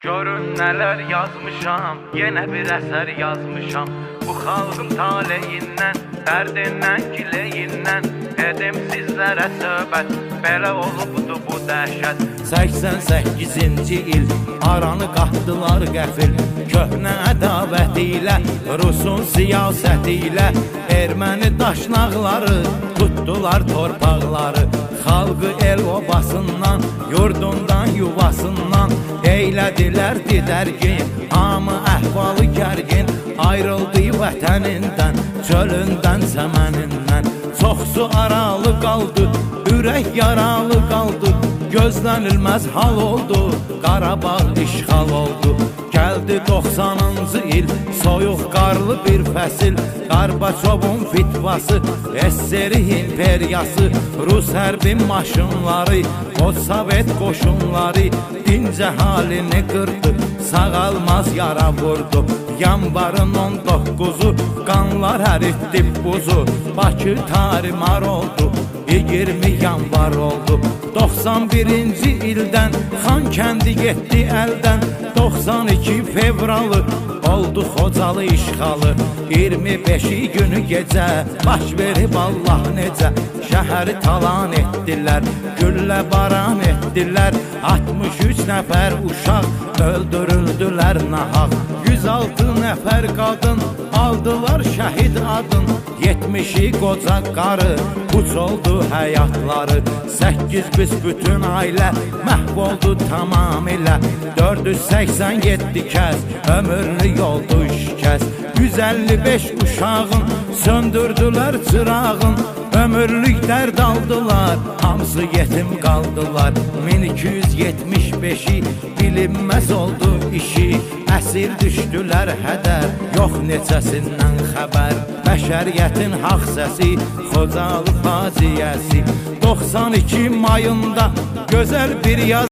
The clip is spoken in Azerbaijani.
Görün nələr yazmışam, yenə bir əsər yazmışam. Bu xalqın taleyindən, dərdindən, gileyindən edim sizlərə söhbət, belə olubdu bu dəhşət. 88-ci il aranı qatdılar qəfil, köhnə ədavəti ilə, Rusun siyasəti ilə erməni daşnaqları tutdular torpaqları. Xalqı el obasından, yurdundan, yuvasından eylədilər didərgin, hamı əhvalı gərgin, ayrıldı vətənindən, çölündən, çəmənindən. Çoxsu aralı qaldı, ürək yaralı qaldı, gözlənilməz hal oldu, Qarabağ işğal oldu. Gəldi 90-cı il, soyuq qarlı bir fəsil, Qarbaçovun fitvası, SSR imperiyası, Rus hərbi maşınları, o Sovet qoşunları dinc əhalini qırdı, sağalmaz yara vurdu. Yanvarın 19-u, qanlar əritdi buzu, Bakı tarimar oldu, 20 yanvar oldu. 91-ci ildən Xankəndi getdi əldən, 92 fevralı oldu Xocalı işğalı. 25-i günü gecə baş verib Allah necə, şəhəri talan etdilər, güllə baran etdilər. 63 nəfər uşaq öldürüldülər nahaq, 106 nəfər qadın aldılar şəhid adın, 70-i qoca qarı puç oldu həyatları, 8 büsbütün ailə məhv oldu tamamilə, 487 kəs ömürlük oldu şikəst, 155 uşağın söndürdülər çırağın, ömürlük dərd aldılar, hamısı yetim qaldılar. 1275-i bilinməz oldu işi, əsir düşdülər hədər, yox neçəsindən xəbər. Bəşəriyyətin haqq səsi, Xocalı faciəsi. 92 mayında gözəl bir yaz